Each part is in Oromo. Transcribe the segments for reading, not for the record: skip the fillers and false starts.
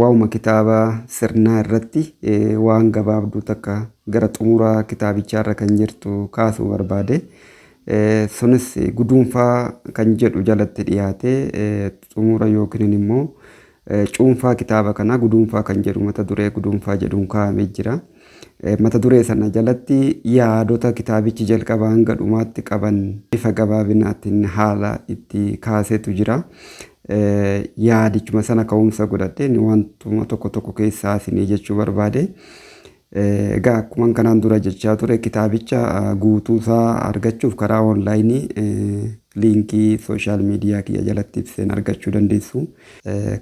Waa'uma kitaaba sirnaa irratti waan gabaabduu takka gara xumuraa kitaabichaarra kan jirtu kaasuu barbaade. Sunis guduunfaa kan jedhu jalatti dhiyaate, xumura yookiin immoo cuunfaa kitaaba kanaa guduunfaa kan jedhu mata duree guduunfaa jedhuun kaa'amee jira. Mata duree sana jalatti yaadota kitaabichi jalqaba hanga dhumaatti qaban bifa gabaabinaatiin haala itti kaasetu jira. Yaadichuma sana ka'umsa godhadheen wantuma tokko tokko keessaa isinii jechuu barbaade. Egaa akkuma kanaan dura jechaa ture, kitaabicha guutuusaa argachuuf karaa onlaayinii liinkii social media kiyya jalatti ibseen argachuu dandeessu.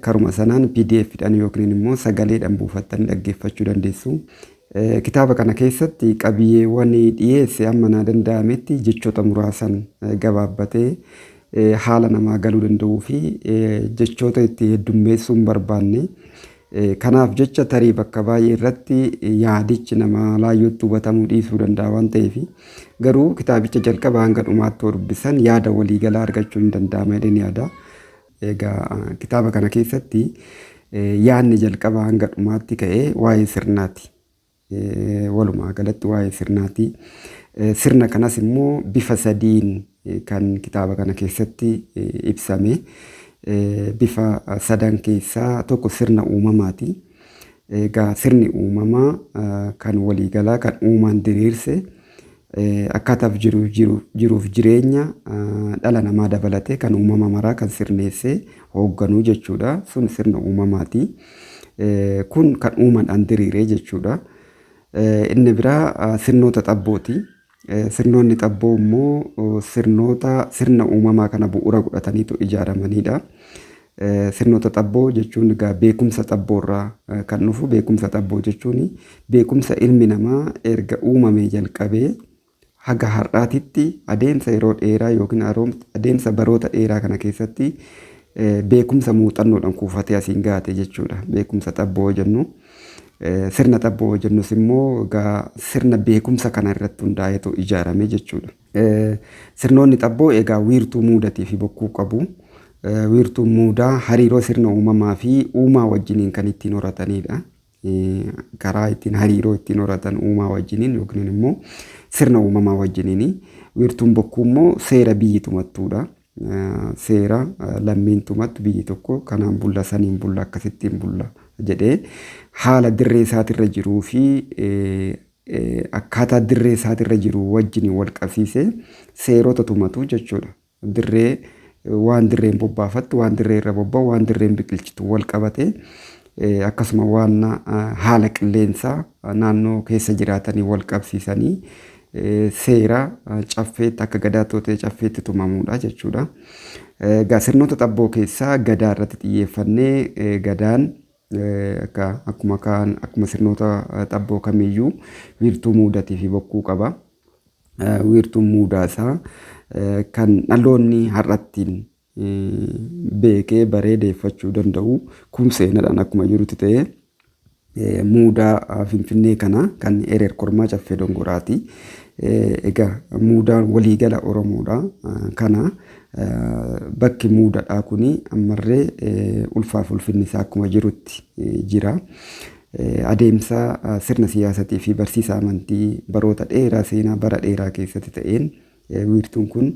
Karuma sanaan PDF dhaan yookiin immoo sagaleedhaan buufattanii dhaggeeffachuu dandeessu. Kitaaba kana keessatti qabiyyeewwan dhiyeesse amma naa danda'ametti jechoota muraasan gabaabbatee haala namaa galuu danda'uu fi jechoota itti heddummeessuu hin barbaanne. Kanaaf jecha tarii bakka baay'ee irratti yaadichi nama laayyootti hubatamuu dhiisuu danda'a waan ta'eef, garuu kitaabicha jalqaba hanga dhumaatti yoo dubbisan yaada waliigalaa argachuu hin danda'ama jedheen yaada. Egaa kitaaba kana keessatti yaadni jalqaba hanga dhumaatti ka'ee waa'ee sirnaati. Walumaa galatti waa'ee sirnaati. Sirna kanas immoo bifa sadiin kan kitaaba kana keessatti ibsame. Bifa sadan keessaa tokko sirna uumamaati. Egaa sirni uumamaa kan waliigalaa kan uumaan diriirse akkaataaf jiruuf jireenya dhala namaa dabalatee kan uumama maraa kan sirneessee hoogganuu jechuudha. Sun sirna uumamaati. Kun kan uumaadhaan diriiree jechuudha. Inni biraa sirnoota xabbooti. Sirnoonni xabboo immoo sirnoota sirna uumamaa kana bu'uura godhataniitu ijaaramanidha. Sirnoota xabboo jechuun egaa beekumsa xabboorraa kan dhufu, beekumsa xabboo jechuun beekumsa ilmi namaa erga uumamee jalqabee haga har'aatitti adeemsa yeroo dheeraa yookiin adeemsa baroota dheeraa kana keessatti beekumsa muuxannoodhaan kuufatee asiin gahate jechuudha. Beekumsa xabboo jennu. Sirna xabboo jennus immoo egaa sirna beekumsa kana irratti hundaa'eetu ijaarame jechuudha. Sirnoonni xabboo egaa wiirtuu muudatii fi bokkuu qabu. Wiirtuun muudaa hariiroo sirna uumamaa fi uumaa wajjiniin kan ittiin horatanidha. Karaa ittiin hariiroo ittiin horatan uumaa wajjiniin yookiin immoo sirna uumamaa wajjiniin. Wiirtuun bokkuu immoo seera biyyi tumattuudha. Seera lammiin tumattu, biyyi tokko kanaan bulla, saniin bulla, akkasittiin bulla jedhee haala dirree isaatirra jiruu fi akkaataa dirree isaatirra jiru wajjiniin wal qabsiisee seerota tumatu jechuudha. Dirree waan dirreen bobbaafattu, waan dirree irra bobba'u, waan dirreen biqilchitu wal qabatee, akkasuma waan haala qilleensaa naannoo keessa jiraatanii wal qabsiisanii seera caffeetti akka gadaatti ta'e caffeetti tumamuudha jechuudha. Egaa sirnoota xabboo keessaa gadaa irratti xiyyeeffannee, gadaan akka akkuma kaan akkuma sirnoota xabboo kamiyyuu wiirtuu muudatii fi bokkuu qaba. Wiirtuun muudaa isaa kan dhaloonni har'attiin beekee baree deeffachuu danda'u kun seenaadhaan akkuma jirutti ta'ee, muudaa Finfinnee kana kan Ereer Kormaa Caffee Dongoraati. Egaa muudaan waliigala Oromoodha. Kana bakki muudadhaa kuni ammallee ulfaaf ulfinni isaa akkuma jirutti jira. Adeemsa sirna siyaasatii fi barsiisa amantii baroota dheeraa, seenaa bara dheeraa keessatti ta'een wiirtuun kun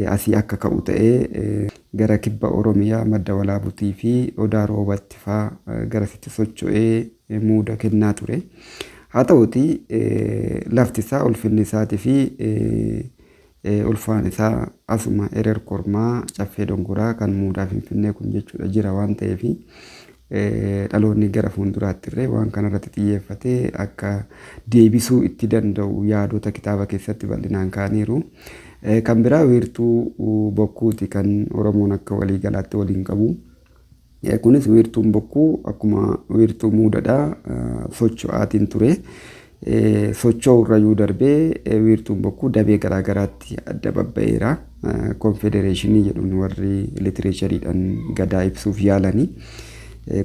asii akka ka'u ta'ee gara kibba Oromiyaa Madda Walaabutii fi Odaa Roobatti fa'aa garasitti socho'ee muuda kennaa ture. Haa ta'uti lafti isaa, ulfinni isaatii fi ulfaan isaa asuma Erer Kormaa Caffee Dongoraa kan muudaa Finfinnee kun jechuudha jira waan ta'eef, dhaloonni gara fuulduraatti illee waan kanarratti xiyyeeffatee akka deebisuu itti danda'u yaadota kitaaba keessatti bal'inaan kaa'aniiru. Kan biraa wiirtuu bokkuuti kan Oromoon akka waliigalaatti waliin qabu. Kunis wiirtuun bokkuu akkuma wiirtuu muudadhaa socho'aatiin ture. Socho'u irrayyuu darbee wiirtuun bokkuu damee garaagaraatti adda babba'eera. Konfedereeshinii jedhuun warri literatureiidhaan gadaa ibsuuf yaalanii.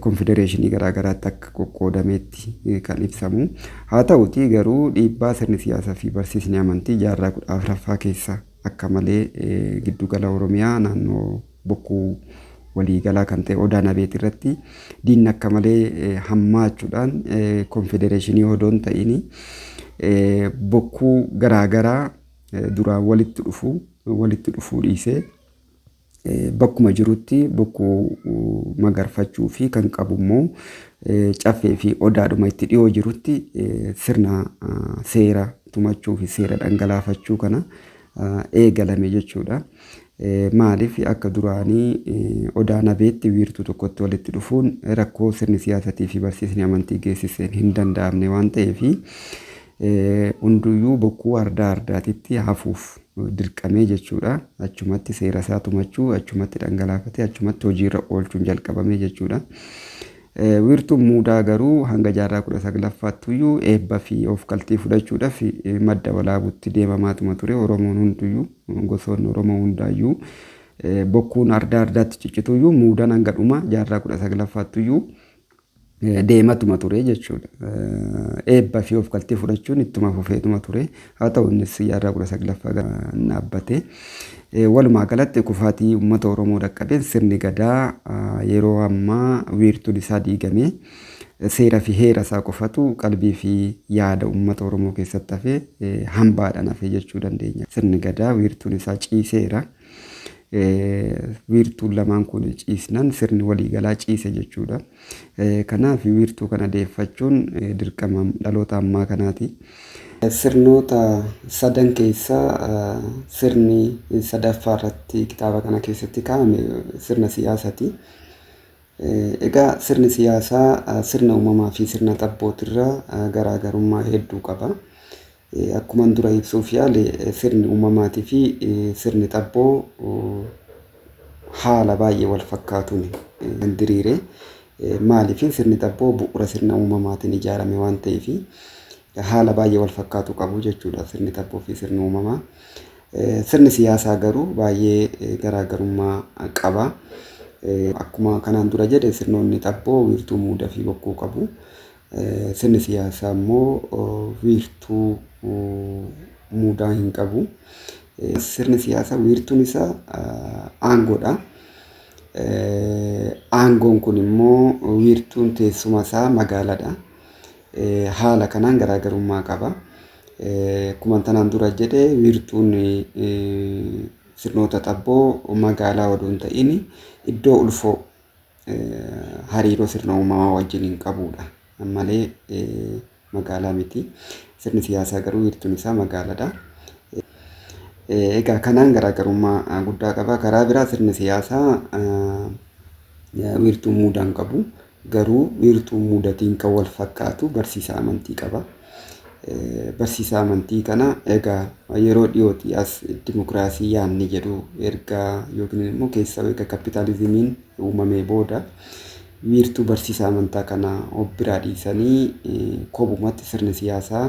Konfedereeshinii garaagaraatti akka qoqqoodameetti kan ibsamu. Haa ta'uti garuu dhiibbaa sirni siyaasaa fi barsiisni amantii jaarraa 14ffaa keessa akka malee giddugala Oromiyaa naannoo bokkuu waliigalaa kan ta'e Odaa Nabeet irratti diinni akka malee hammaachuudhaan konfedereeshinii odoo hin ta'in bokkuu garaagaraa duraan walitti dhufu walitti dhufuu dhiisee bakkuma jirutti bokkuu magarfachuu fi kan qabu immoo caffee fi odaadhuma itti dhiyoo jirutti sirna seera tumachuu fi seera dhangalaafachuu kana eegalame jechuudha. Maaliif akka duraanii Odaa Nabeetti wiirtuu tokkotti walitti dhufuun rakkoo sirni siyaasatii fi barsiisni amantii geessiseen hin danda'amne waan ta'eef hunduyyuu bokkuu ardaa ardaatitti hafuuf dirqamee jechuudha. Achumatti seera isaa tumachuu, achumatti dhangalaafatee, achumatti hojiirra oolchuun jalqabame jechuudha. Wiirtuun muudaa garuu hanga jaarraa 19ffaattuyyuu eebba fi of qaltii fudhachuudhaaf madda walaabutti deemamaatuma ture. Oromoon hunduyyuu gosoonni Oromoo hundaayyuu bokkuun ardaa ardaatti ciccituyyuu muudaan hanga dhuma jaarraa 19ffaattuyyuu deematuma ture jechuudha. Eebba fi of galtee fudhachuun ittuma fufeetuma ture. Haa ta'u innis jaarraa 19ffaa dhaabbate. Walumaa galatti kufaatii uummata Oromoo dhaqqabeen sirni gadaa yeroo ammaa wiirtuun isaa diigamee seera fi heera isaa qofatu qalbii fi yaada uummata Oromoo keessatti hafee hambaadhaan hafee jechuu dandeenya. Sirni gadaa wiirtuun isaa ciiseera. Wiirtuun lamaan kun ciisnan sirni waliigalaa ciise jechuudha. Kanaaf wiirtuu kana deeffachuun dirqama dhaloota ammaa kanaati. Sirnoota sadan keessaa sirni sadaffaa irratti kitaaba kana keessatti kaa'ame sirna siyaasaati. Egaa sirni siyaasaa sirna uumamaa fi sirna xabbootirraa garaagarummaa hedduu qaba. Akkuma dura ibsuuf yaale sirni uumamaatii fi sirni xabboo haala baay'ee wal fakkaatuun kan diriire. Maaliif sirni xabboo bu'uura sirna uumamaatiin ijaarame waan ta'eef haala baay'ee wal fakkaatu qabu jechuudha sirni xabboo fi sirni uumamaa. Sirni siyaasaa garuu baay'ee garaagarummaa qaba. Akkuma kanaan dura jedhe sirnoonni xabboo wiirtuu muudaa fi bokkuu qabu. Sirni siyaasaa immoo wiirtuu muudaa hin qabu. Sirni siyaasaa wiirtuun isaa aangoodha. Aangoon kun immoo wiirtuun teessuma isaa magaalaadha. Haala kanaan garaagarummaa qaba. Akkuma tanaan dura jedhe wiirtuun sirnoota xabboo magaalaa odoo hin ta'in iddoo ulfoo hariiroo sirna uumamaa wajjin hin qabudha. Malee magaalaa miti. Sirni siyaasaa garuu wiirtuun isaa magaalaadha. Egaa kanaan garaagarummaa guddaa qaba. Karaa biraa sirni siyaasaa wiirtuu muudaa hin qabu. Garuu wiirtuu muudatiin kan wal fakkaatu barsiisa amantii qaba. Barsiisa amantii kana egaa yeroo dhiyooti as dimokiraasii yaadni jedhu erga yookiin immoo keessaa erga kapitaalizimiin uumamee booda wiirtuu barsiisa amantaa kana of biraa dhiisanii kophumatti sirni siyaasaa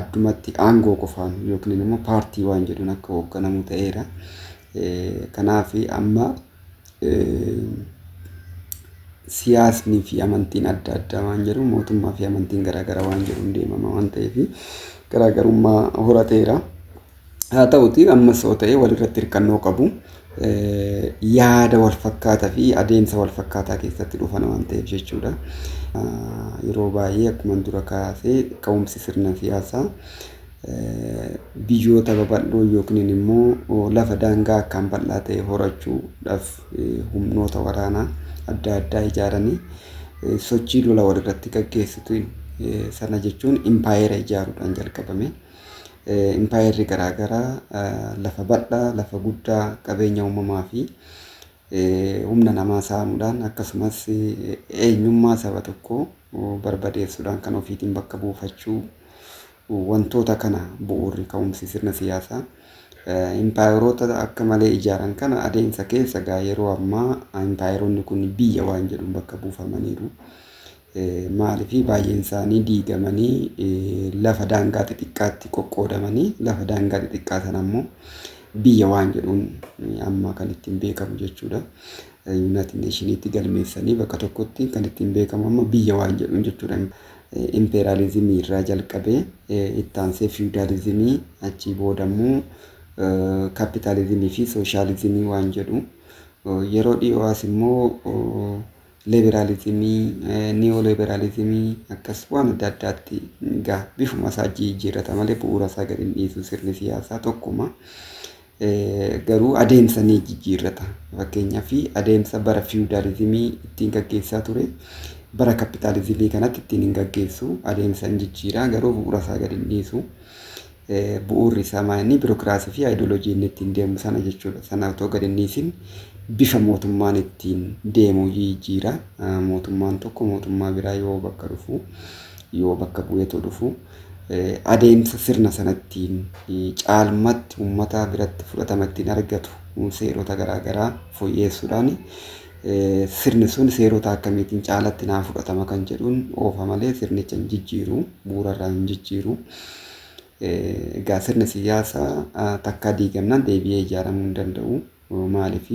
addumatti aangoo qofaan yookiin immoo paartii waan jedhuun akka hoogganamu ta'eera. Kanaaf amma siyaasni fi amantiin adda addaa waan jedhu mootummaa fi amantiin garaagara waan jedhuun deemama waan ta'eef garaagarummaa horateera. Haa ta'uti ammas yoo ta'e walirratti hirkannoo qabu. Yaada wal fakkaataa fi adeemsa wal fakkaataa keessatti dhufan waan ta'eef jechuudha. Yeroo baay'ee akkuma dura kaasee ka'umsi sirna siyaasaa biyyoota babal'oo yookiin immoo lafa daangaa akkaan bal'aa ta'e horachuudhaaf humnoota waraanaa adda addaa ijaaranii sochii lola walirratti gaggeessitu sana jechuun impaayera ijaaruudhaan jalqabame. Impaayerri garaagaraa lafa bal'aa, lafa guddaa, qabeenya uumamaa fi humna namaa saamuudhaan akkasumas eenyummaa saba tokkoo barbadeessuudhaan kan ofiitiin bakka buufachuu wantoota kana bu'uurri ka'umsi sirna siyaasaa. Impaayeroota akka malee ijaaran kana adeemsa keessa gaa yeroo ammaa impaayeroonni kun biyya waan jedhuun bakka buufamaniiru. Maaliif baay'een isaanii diigamanii lafa daangaa xixiqqaatti qoqqoodamanii lafa daangaa xixiqqaa sana immoo biyya waan jedhuun amma kan ittiin beekamu jechuudha. Yuunaayitid Neeshiniitti galmeessanii bakka tokkotti kan ittiin beekamu amma biyya waan jedhuun jechuudha. Impeeraalizimii irraa jalqabee itti aansee fiwudaalizimii achii booda immoo kapitaalizimii fi sooshaalizimii waan jedhu Yeroo dhiyoo as immoo liberaalizimii, niyoo liberaalizimii akkas waan adda addaatti egaa bifuma isaa jijjiirrata malee bu'uura isaa gadi hin dhiisu, sirni siyaasaa tokkuma. Garuu adeemsa ni jijjiirrata. Fakkeenyaaf, adeemsa bara fiwudaalizimii ittiin gaggeessaa ture bara kapitaalizimii kanatti ittiin hin gaggeessu, adeemsa hin jijjiira, garuu bu'uura isaa gadi hin dhiisu. Bu'uurri isaa maal? Biirokiraasii fi ayidooloojii inni ittiin deemu sana jechuudha. Sana otoo gadi hin dhiisin bifa mootummaan ittiin deemu jijjiira. Mootummaan tokko mootummaa biraa yoo bakka dhufu, yoo bakka bu'eetoo dhufu, adeemsa sirna sana ittiin caalmatti uummata biratti fudhatama ittiin argatu seerota garaagaraa fooyyessuudhaan, sirni sun seerota akkamiitiin caalatti naa fudhatama kan jedhuun oofa malee sirnicha hin jijjiiru, bu'uurarraa hin jijjiiru. Egaa sirni siyaasaa takkaa diigamnaan deebi'ee ijaaramuu hin danda'u. Maaliif?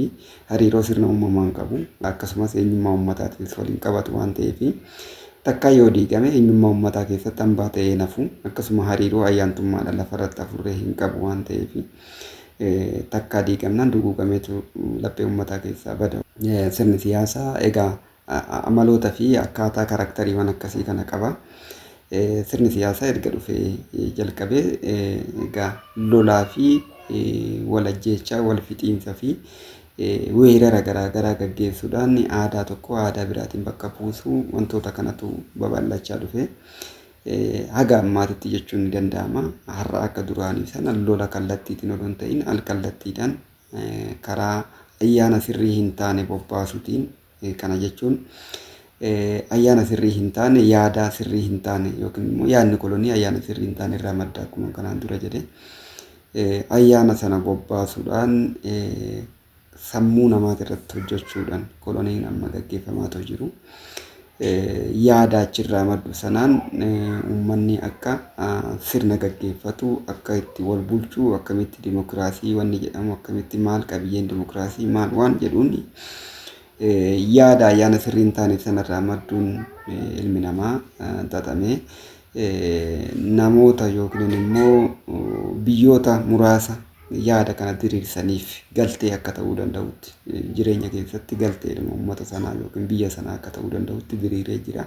Hariiroo sirna uumamaan qabu, akkasumas eenyummaa uummataatiinis waliin qabatu waan ta'eef, takkaa yoo diigame eenyummaa uummataa keessatti hambaa ta'ee nafu. Akkasuma hariiroo ayyaantummaadhaan lafarratti hafurree hin qabu waan ta'eef, takkaa diigamnaan duguugameetu laphee uummataa keessaa bada. Sirni siyaasaa egaa amaloota fi akkaataa karaktariiwwan akkasii kana qaba. Sirni siyaasaa erga dhufee jalqabee egaa lolaa fi wal ajjeechaa, wal fixiinsa fi weerara garaa garaa gaggeessuudhaan aadaa tokko aadaa biraatiin bakka buusuu, wantoota kanatu babal'achaa dhufe. Haga ammaatitti jechuun ni danda'ama. Har'a akka duraanii sana lola kallattiitiin odoo hin ta'in al kallattiidhaan karaa ayyaana sirrii hin taane bobbaasuutiin, kana jechuun ayyaana sirrii hin taane, yaada sirrii hin taane, yookiin immoo yaadni kolonii ayyaana sirrii hin taane irraa madda akkuma kanaan dura jedhe, ayyaana sana bobbaasuudhaan, sammuu namaati irratti hojjechuudhaan koloniin amma gaggeeffamaatu jiru. Yaada achirraa maddu sanaan uummanni akka sirna gaggeeffatu, akka itti wal bulchu, akkamitti dimokiraasii wanni jedhamu, akkamitti, maal qabiyyeen dimokiraasii maal waan jedhuun, yaada ayyaana sirrii hin taane sanarraa madduun ilmi namaa xaxamee namoota yookiin immoo biyyoota muraasa yaada kana diriirsaniif galtee akka ta'uu danda'utti, jireenya keessatti galteedhuma uummata sanaa yookiin biyya sanaa akka ta'uu danda'utti diriiree jira.